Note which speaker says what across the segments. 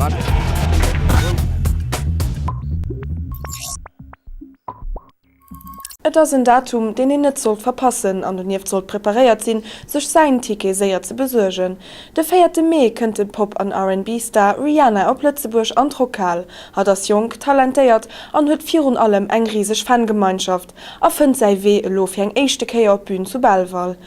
Speaker 1: Et ass en Datum, deen een net sollt verpassen an donieft sollt preparéiert sinn, sech säin Ticket séier ze besuergen. De véierte Mee kënnt de Pop an R&B-Star Rihanna op Lëtzebuerg an d'Rockhal. Hatt ass jonk, talentéiert an huet virun allem eng riseg Fangemeinschaft a fënnt säi Wee elo fir eng éischte Kéier op d'Bün zu Belval.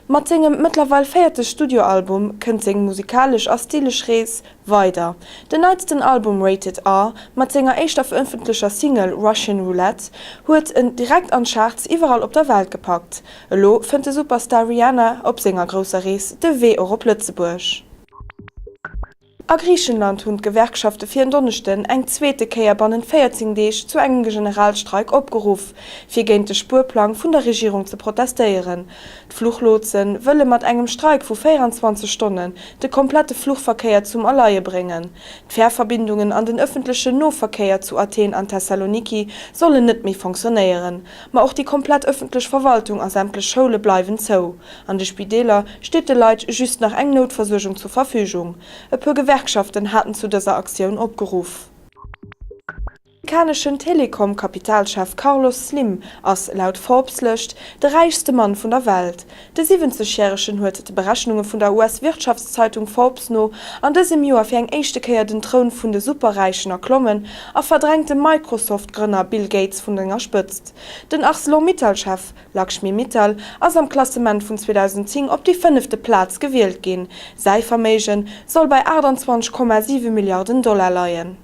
Speaker 1: Mat sengem mëttlerweil véierte Studioalbum kënnt seng musikalesch a stylesch Rees Weider. Den neitsten Album Rated R mat senger éischter verëffentlecher Single Russian Roulette huet en direkt an d'Charts iwwerall op der Welt gepackt. Elo fënnt de Superstar Rihanna op senger grousser Rees de Wee och op Lëtzebuerg. A Griichenland hunn d'Gewerkschafte fir en Donneschden eng zweete Kéier bannent 14 Deeg zu engem Generalstreik opgeruff, fir géint de Spuerplang vun der Regierung ze protestéieren. D'Fluchlotse wëlle mat engem Streik vu 24 Stonnen de komplette Fluchverkéier zum Erleie bréngen. D'Fährverbindungen an den ëffentlechen Noverkéier zu Athen an Thessaloniki sollen net méi fonctionnéieren. Ma och déi komplett ëffentlech Verwaltung a sämtlech Schoule bleiwen zou. An de Spideeler steet de Leit just nach eng Noutversuergung zur Verfügung. E puer Gewerkschaften haten zu dëser Aktioun opgeruff. Amerikaneschen Telekom-Kapitalchef Carlos Slim ass, laut Forbes-Lëscht, de räichste Mann vun der Welt. De 70 järegen huet, de Berechnunge vun der US-Wirtschaftszeitung Forbes no, an dësem Joer fir eng éischte Kéier den Troun vun de Superräichen erklommen a verdrängt de Microsoft-Grënner Bill Gates vun senger Spëtzt. Den Arcelor-Mittal-Chef Lakshmi Mittal ass am Klassement vun 2010 op déi fënnefte Plaz gewielt ginn. Säi Verméige soll bei 28,7 Milliarden Dollar leien.